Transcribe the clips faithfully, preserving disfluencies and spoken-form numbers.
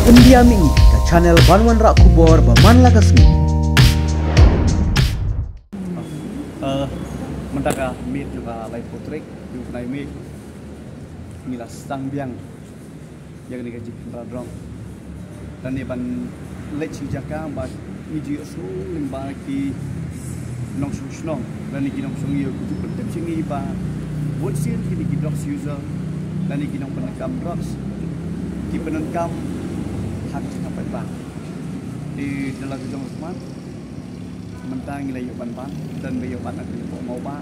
India Mini, ka channel ban wanrah khubor ba man la ka sngi. Eh, mynta ka miet jong ka laiphew tarik jong u bnai May, ngi la sdang biang ïa kane ka jingkhynra drok. Lane ban leit sha jaka ba ngi ju ïohsngew lyngba ki nongshong shnong lane ki nongshong ïew ki ju pyntip sha ngi ba bun sien kine ki drugs user lane ki nongpyndonkam drugs ki pyndonkam ha ka jaka paidbah. Te da la ka jong ka khmat, mynta ngi la ïoh ban bat, don ba ïoh bat na kane ka pok Mawbah,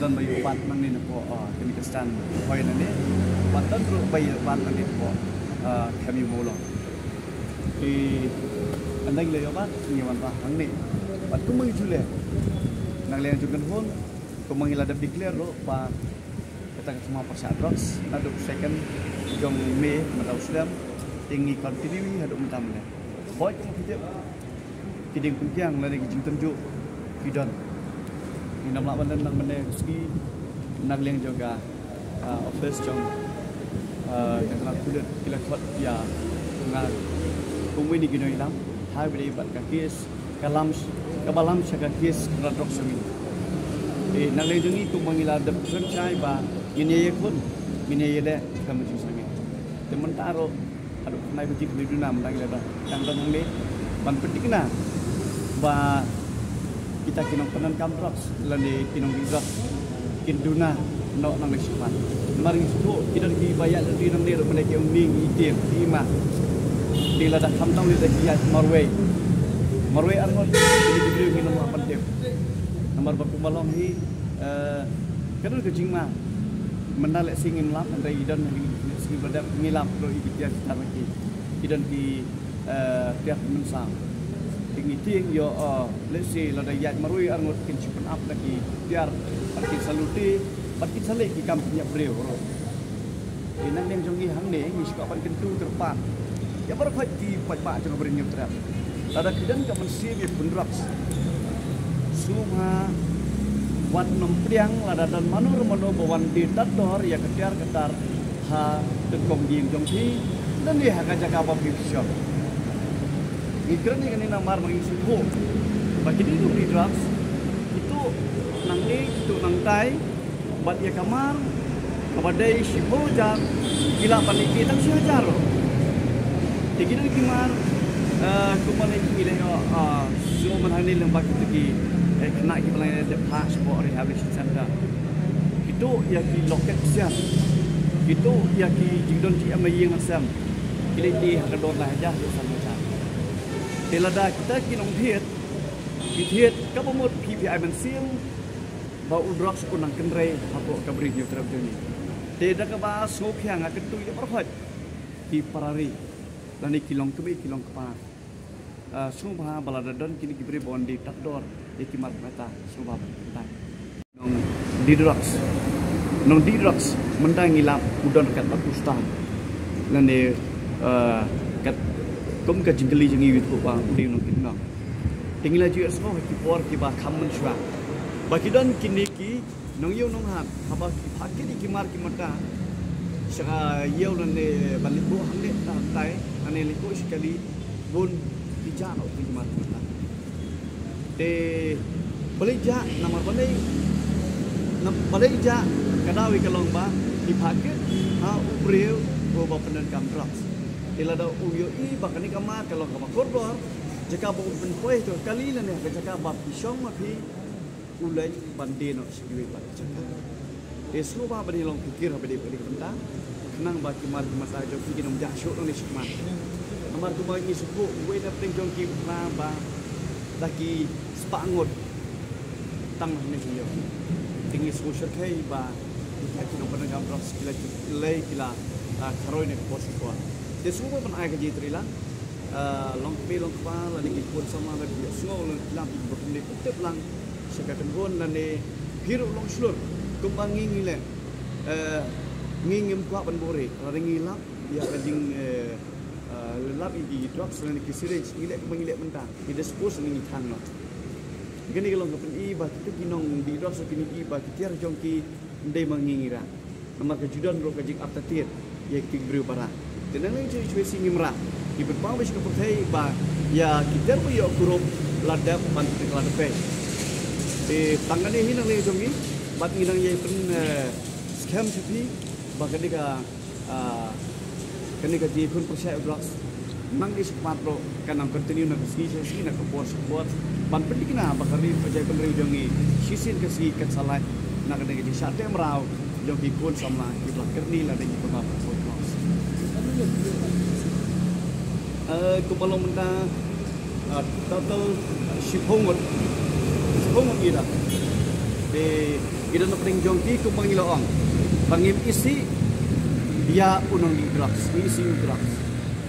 don ba ïoh bat nangne na pok, ah, kane ka stand hoi nangne, bad don ruh ba ïoh bat nangne na pok, ah, Kham Ïew Mawlong. Te ynda ngi la ïoh bat, ngi wanrah hangne. Bad kumba ngi ju leh, na ka liang jong ka kynhun, kumba ngi la dep declare ruh ba kata ka thma pyrshah drugs naduh second jong May mynta u snem, te ngi continue haduh mynta mynne. Hooid, kum phi tip, ki diengpynkiang lane ki jingtynjuh ki don. Ngim lah ban don na ka bynta ka sngi na ka liang jong ka, ah, office jong, ah, ka tnat pulit, ki la khot ïa nga kum uwei na ki nongïalam ha kaba ïadei bad ka case ka lam, kaba lam sha ka case khynra drugs jong ngi. Te na ka liang jong ngi kumba ngi la dep kren shai ba ngin ïa ïakhun, ngin ïa ïaleh kaba jingshai. Te mynta ruh haduh khyndai baje khyndai duna mynta ngi la dang dang hangne ban pynthikna ba kita ki nongpyndonkam drugs lane ki nongdih drugs kin duna noh nangne shakhmat. Namar ngi sngewthuh ki don kiba ïaid lynti nangne ruh mynne ki ong ning, i tieng, i ma. Te lada kham tang lei da ki ïaid marwei, marwei arngut, kine ki briew ngin ym lah ban tip. Namar ba kumba long hi, eh, ka don ka jingma. Mynta lehse ngim lap, hynrei i don ha kine ki sngi ba dep ngi lap ruh ïa ki tiar ki tar na ki. Ki don ki, eh, tiar ki mynsaw. Te ngi tieng ïoh, eh, lehse lada ïaid marwei arngut kin shu pynap na ki tiar, bad kin sa lute, bad kin sa leh ki kam pynïap briew ruh. Te na ka liang jong ngi hangne ngi shu kwah ban kyntu kyrpad ïa baroh ki paidbah jong ka Ri Hynñiewtrep. Lada ki don ka mynsiem ïa ka pynrok, sngewbha wat nym pdiang lada don mano re mano ba wan die tad dor ïa ka tiar ka tar ha ka kong dieng jong phi lane ha ka jaka ba phi shong. Ngi kren ïa kane namar ba ngi sngewthuh ba kine ki nongdih drugs ki tuh nangne, ki tuh nangtai, bad ïa ka mar kaba dei shiphew hajar ki lah ban leit die tang shi hajar ruh. Te ki don ki mar, eh, kumba ngi leh, eh, shuh mynta hangne lyngba kita ki, eh, khynnah kiba la dep phah shapoh rehabilitation center. Ki tuh ïa ki locket ksiar, ki tuh ïa ki jingdon jingem na ïing na sem, ki leit die ha ka dor lai hajar haduh san hajar. Te lada kita ki nongthied ki thied, kaba mut phi phi ai mynsiem ba u drugs un nang kynrei hapoh ka Ri Hynñiewtrep jong ngi. Te da kaba sngewkhia nga kyntu ïa baroh ki para ri lane ki longkmie ki longkpa. Ah, sngewbha ba lada don kine ki briew ba wan die tad dor ïa ki mar mynta, sngewbha ba wan die. Nongdih drugs, nongdih drugs mynta ngi lap u don katba u stad lane, eh, kat kum ka jingkylli jong ngi, u ïathuh ba u dei u nongkit nong. Te ngi la ju ïohsngew ha ki por kiba kham mynshuwa ba ki don kine ki nongïew nonghat, haba ki phah kit ïa ki mar ki mata sha ka ïew lane ban leit buh hangne hangtai lane leit buh shi kali, bun ki jah noh ki mar ki mata. Te balei jah, namar balei, na balei jah? Ka daw ka long ba ki phah kit ha u briew uba pyndonkam drugs. Te lada u ïohi ba kane ka mar ka long kaba kordor, jaka ba u pynpoi ha ka kali lane ha ka jaka ba phi shong ma phi, u leit ban die noh sha kiwei pat ki jaka. Te sngewbha ban ïa long pyrkhat haba dei ka dei ka bynta, khnang ba ki mar ki mata jong ki kin ym jah shuh nangne shakhmat. Namar kumba ngi sngewthuh, uwei na pdeng jong ki u phla ba da ki spah ngut tang hangne ki ïoh. Te ngi sngewsyrkhei ba ki nongpyndonkam drugs ki la lei, ki la, ah, kharoi na ka por sha ka por. Te sngewbha ban ai ka jingïatreilang, ah, longkmie longkpa lane ki khun samla, lada ki ïohsngew lane ki lam, ki bym dei ban tip lang sha ka kynhun lane phi ruh long shlur kumba ngi ngi leh. Eh, ngi ngim kwah ban buhrieh lada ngi lap ïa ka jing, eh, eh, lap ïa ki drugs lane ki syringe, ngi leh kumba ngi leh mynta, ngi dispose lane ngi thang noh. Kane ka long ka pyni ba kito ki nongdih drugs, kine ki ba ki tiar jong ki ym dei ma ngi ngi rah. Namar ka ju don ruh ka jingap ta tied ïa ki briew ba rah. Te nangne shuwa shuwa shi ngim rah. Ki pynpaw bad ka pyrthei ba ïa ki tiar ba ïoh kurup la dep ban pynkylla da pei. Te tang kane hi na liang jong ngi bad ngi nang ïai pyn, eh, skhem sha phi ba kane ka, ah, kane ka jingïakhun pyrshah ïa u drugs nang dei shakhmat ruh kan nang continue na ka sngi sha sngi, na ka por sha por, ban pynthikna ba ka ri, ka jaitbynriew jong ngi shisien ka sngi kan sa lait na kane ka jingshah teh mraw jong ki khun samla kiba la kyrni lane kiba la pynpaw drugs. Eh, kumba long mynta, ah, total, ah, shiphew ngut. Shiphew ngut ngi don. Te ngi don na pdeng jong ki kumba ngi la ong ba ngim isih ïa u nongdih drugs, ngim isih ïa u drugs.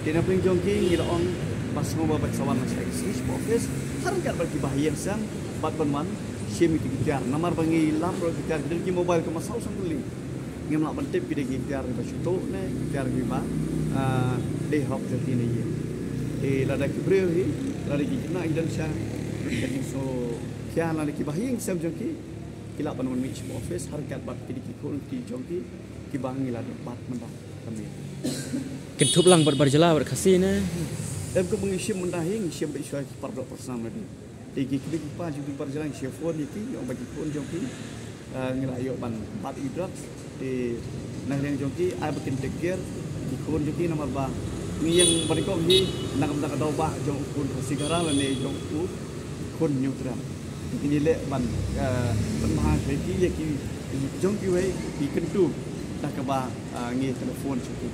Te na pdeng jong ki ngi la ong ba sngewbha ban sa wan lashai ka sngi shapoh office, ha ryngkat bad kiba ha ïing sem, bad ban wan shim ïa ki tiar. Namar ba ngi lap ruh ki tiar, ki don ki mobile kumba saw san tylli. Ngim lah ban tip ki dei ki tiar kiba shu tuh ne ki tiar kiba, ah, dei hok jong ki ne ïa. Te lada ki briew hi, lada ki khynnah ki don sha ka jingsngewkhia lane kiba ha ïing sem jong ki, ki lah ban wan mih shapoh office ha ryngkat bad ki dei ki khun ki jong ki kiba ngi la dep bat mynta ka miet. Kynthup lang bad bar jylla bad Khasi ne? Em, kumba ngi shim mynta hi ngi shim bad shuwa ki paralok parsnam lade. Te ki kmie ki kpa jong ki bar jylla ngi shim phone ïa ki, ïa ba ki khun jong ki, ah, ngi la ïoh ban bat ïa u drugs. Te na ka liang jong ki ai ba kin take care ki khun jong ki namar ba ngi ïeng ba nyngkong hi na ka bynta ka daw ba jong u khun Khasi Khara lane jong u khun Hynñiewtrep. Te ngi leh ban, ah, pynbha ïa ki, ïa ki jong kiwei ki kyntu da kaba, ah, ngi telephone sha ki.